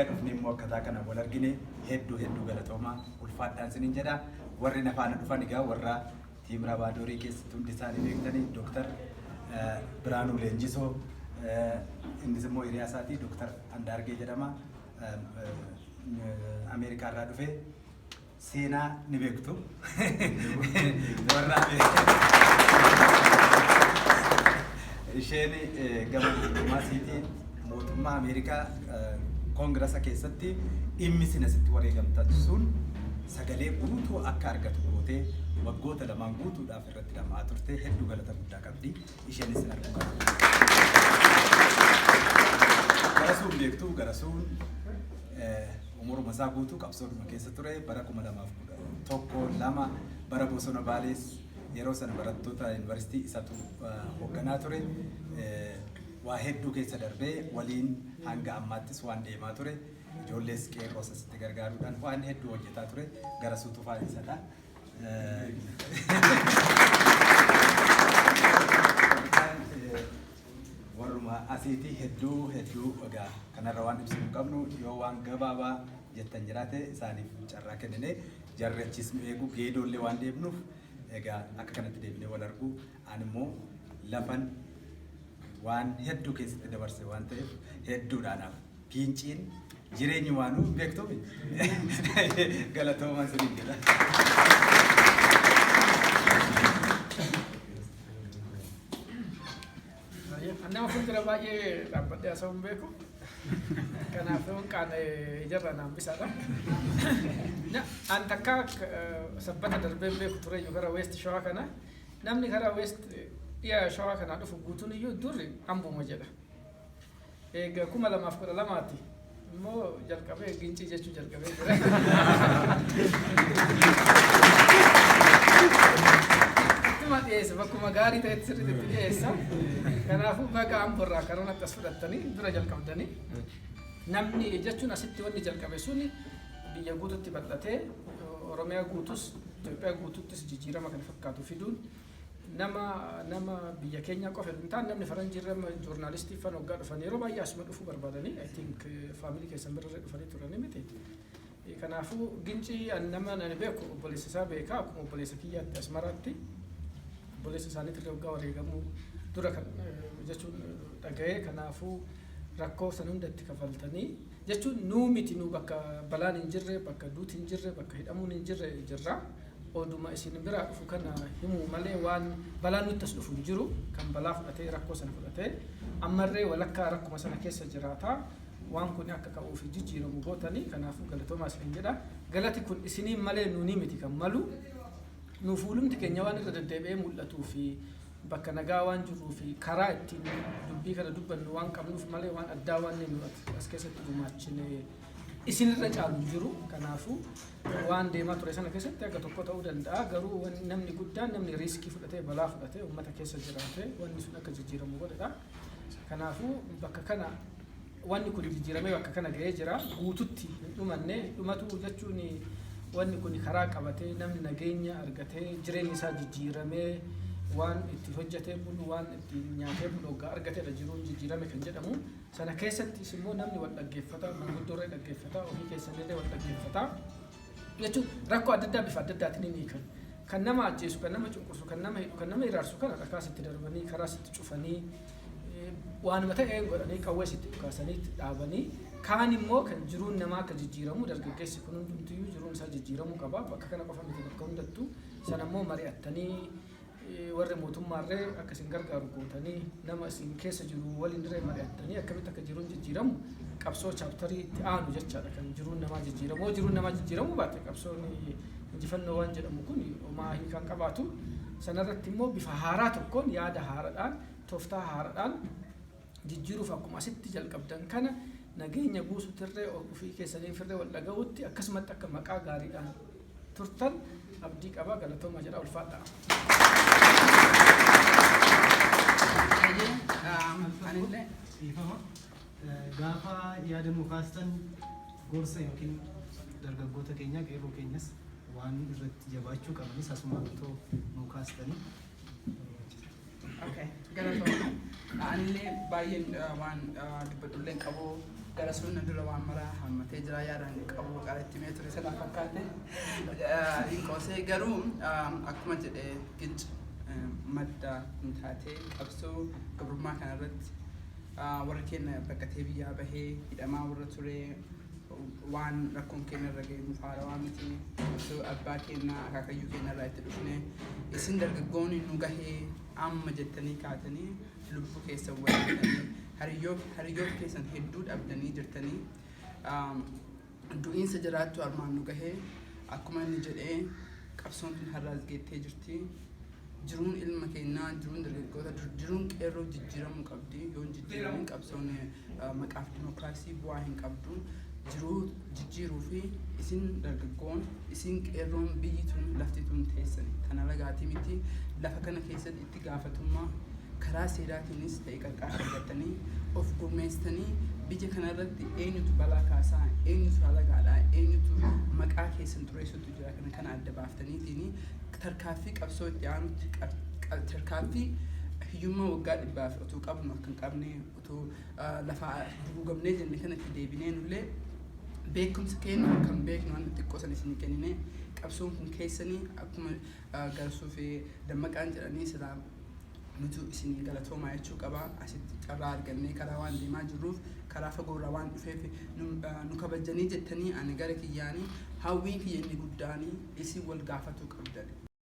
Dhufnee immoo akkataa kana wal argine, hedduu hedduu galatoomaa, ulfaadhaan isiniin jedha. Warri na faana dhufan egaa warra team Rabaadorii keessatti hundi isaanii beektanii, Dooktar Biraanuu Leenjisoo, innis immoo hiriyaa isaatii Dooktar Andaargee jedhama. Ameerikaa irraa dhufe, seenaa ni beektu. Warra isheen gama dippiloomaasiitiin mootummaa Ameerikaa koongirasa keessatti dhimmi isin asitti wareegamtan sun sagalee guutuu akka argatu gootee waggoota 2n guutuudhaaf irratti dhama'aa turte, hedduu galata guddaa qabdi. Isheenis sin arguu qabdi. Garasuun beektu, Garasuun umuruma isaa guutuu qabsoodhuma keessa ture. Bara 2011, 2, bara bosona Baalees yeroo sana barattoota yuunivarsiitii isatu hoogganaa ture. Waa hedduu keessa darbee waliin hanga ammaattis waan deemaa ture. Ijoollees qeerroos asitti gargaaruudhaan waan hedduu hojjetaa ture. Garasuu Tufaa isadha. Warruma asiitii hedduu hedduu egaa kanarra waan ibsinu hin qabnu. Yoo waan gabaabaa jettan jiraate isaaniif carraa kennine, jarri achiis nu eegu, Geedoollee waan deemnuuf egaa akka kanatti deebinee wal argu. Ani immoo lafan waan hedduu keessatti dabarse waan ta'eef hedduudhaanaaf Giinciin jireenyi waanuu hin beektuumi. Galatoomaa isiniin jedha. An nama fuuldura baay'ee dhaabbadhee haasa'uu hin beeku. Kanaaf yoon qaane ijarraa naan bisaadha. An takkaa Sabbata darbee hin beeku tureyyuu gara West Shawaa kana. Namni gara West dhiya Shawaa kanaa dhufu guutuun iyyuu durri Ambuma jedha. Eega 2012ti immoo jalqabee Gincii jechuu jalqabee jira. Ittuma dhiyeessa, bakkuma gaarii ta'etti sirriitti itti dhiyeessa. Kanaafuu baga Amborraa karoonatti as fudhattanii dura jalqabdanii. Namni jechuun asitti wanni jalqabe suni biyya guututti bal'atee Oromiyaa guutus Itoophiyaa guututtis jijjiirama kana fakkaatu fiduun nama biyya keenya qofa hin taane, namni faranjii irra joornaalistii fan waggaa dhufan yeroo baay'ee asuma dhufuu barbaadanii, I think family keessan bira dhufanii turanii miti. Kanaafuu Gincii an nama ani beeku, obboleessa isaa beekaa, akkuma obboleessa kiyyaatti Asmaraatti obboleessa isaaniitirra waggaa wareegamuu dura kan jechuun dhaga'ee. Kanaafuu rakkoo san hunda itti kafaltanii jechuun nuu miti, nu bakka balaan hin jirre, bakka duuti hin jirre, bakka hidhamuun hin jirre jirra. Oduma isin biraa dhufu kana himuu malee waan balaan nutti as dhufu hin jiru. Kan balaa fudhatee rakkoo sana fudhatee ammarree walakkaa rakkuma sana keessa jiraata. Waan kun akka ka'uu fi jijjiiramu gootanii, kanaafuu galatoomaa isiniin jedha. Galati kun isiniin malee nuunii miti kan malu. Nu fuulumti keenya waan irra deddeebi'ee mul'atuu fi bakka nagaa waan jirruu fi karaa ittiin dubbii kana dubbannu waan qabnuuf malee waan addaa waan nu as keessatti gumaachine isinirra caalu hin jiru. Kanaafuu waan deemaa ture sana keessatti akka tokko ta'uu danda'a. Garuu namni guddaan namni risk fudhatee, balaa fudhatee, uummata keessa jiraate, wanni sun akka jijjiiramu godhedha. Kanaafuu bakka kana wanni kun jijjiiramee bakka kana ga'ee jira. Guututti hin dhumanne, dhumatu jechuun wanni kun karaa qabatee, namni nageenya argatee, jireenyi isaa jijjiiramee, waan itti hojjetee bulu, waan itti nyaatee bulu hoggaa argateedha jiruun jijjiirame kan jedhamu. Sana keessattis immoo namni wal dhaggeeffata, manguddoo irra dhaggeeffata, ofii keessanillee wal dhaggeeffata. Jechuun rakkoo adda addaa bifa adda addaatiin ni hiikan. Kan nama ajjeesu, kan nama cunqursu, kan nama hidhu, kan nama hiraarsu kana dhakaa sitti darbanii, karaa sitti cufanii, waanuma ta'e godhanii, qawwee sitti dhukaasanii itti dhaabanii, kaan immoo kan jiruun namaa akka jijjiiramu, dargaggeessi kun hundumtiyyuu jiruun isaa jijjiiramuu qaba. Bakka kana qofa miti, bakka hundattuu. Sana immoo mari'attanii, warri mootummaarree akka isin gargaaru gootanii, nama isin keessa jiru waliin irree mari'attanii akkamitti akka jiruun jijjiiramu qabsoo chapter itti aanu jechaadha. Kan jiruun namaa jijjiiramu, yoo jiruun namaa jijjiiramuu baate qabsoon injifannoo waan jedhamu kun homaa hiikaan qabaatu. Sanarratti immoo bifa haaraa tokkoon, yaada haaraadhaan, tooftaa haaraadhaan jijjiiruuf akkuma asitti jalqabdan kana nageenya buusutirree, ofii keessaniifirree wal dhaga'uutti akkasumatti akka maqaa gaariidhaan turtan abdii qaba. Galatooma jedha, ulfaadha. Anillee Dhiifama. Gaafa yaada nuu kaastan gorsa yookiin dargaggoota keenya, qeerroo keenyas waan irratti jabaachuu qabanis asumaan otoo nuu kaastanii. Okay, galatoomna. Anillee baay'een waan dubbadhullee hin qabu. Garasuun na dura waan maraa hammatee jira, yaadaan qabu qaratti mee ture sana fakkaate. Hin qoosee, garuu akkuma jedhe Ginci madda hin taatee qabsoo gabrummaa kanarratti warri keenya baqatee biyyaa bahee hidhamaa warra ture, waan rakkoon keenya irra ga'e nuuf haarawaa miti. Qabsoo abbaa keenya, akaakayyuu keenya irraa itti dhufne, isin dargaggoonni nu gahee amma jettanii kaatanii lubbuu keessan wareegdanii, hariyyoo keessan hedduu dhabdanii jirtanii, du'iinsa jiraattu armaan nu gahee. Akkuma inni jedhee, qabsoon tun har'aas geettee jirti. Jiruun ilma keenyaa, jiruun dargaggoota, jiruun qeerroo jijjiiramuu qabdi. Yoo hin jijjiiramin qabsoon maqaaf dimokiraasii bu'aa hin qabdu. Jiruu jijjiiruu fi isin dargaggoon, isin qeerroon, biyyi tun, lafti tun teessani kana ragaatii miti. Lafa kana keessatti itti gaafatummaa karaa seeraatiinis ta'e qarqaarsa argattanii of gurmeessitanii biyya kanarratti eenyutu balaa kaasaa, eenyutu halagaadha, eenyutu maqaa keessan xureessutu jira, kana kana adda baaftaniitiin tarkaaffii qabsoo itti aanutti, tarkaaffii hiyyummaa waggaa 100f utuu qabnu akka hin qabne, utuu lafa dugugamnee jenne kanatti deebinee, nullee beekumsa keenya kan beeknu waan xiqqoo san isinii kennine. Qabsoon kun keessanii, akkuma Garsuu fi Dammaqaan jedhanii, silaa nutu isinii galatoomaa jechuu qaba. Asitti carraa argannee karaa waan deemaa jirruuf, karaa fagoorraa waan dhufeef nu kabajanii jettanii, ani gara kiyyaanii hawwiin kiyya inni guddaanii isin wal gaafatuu qabdan.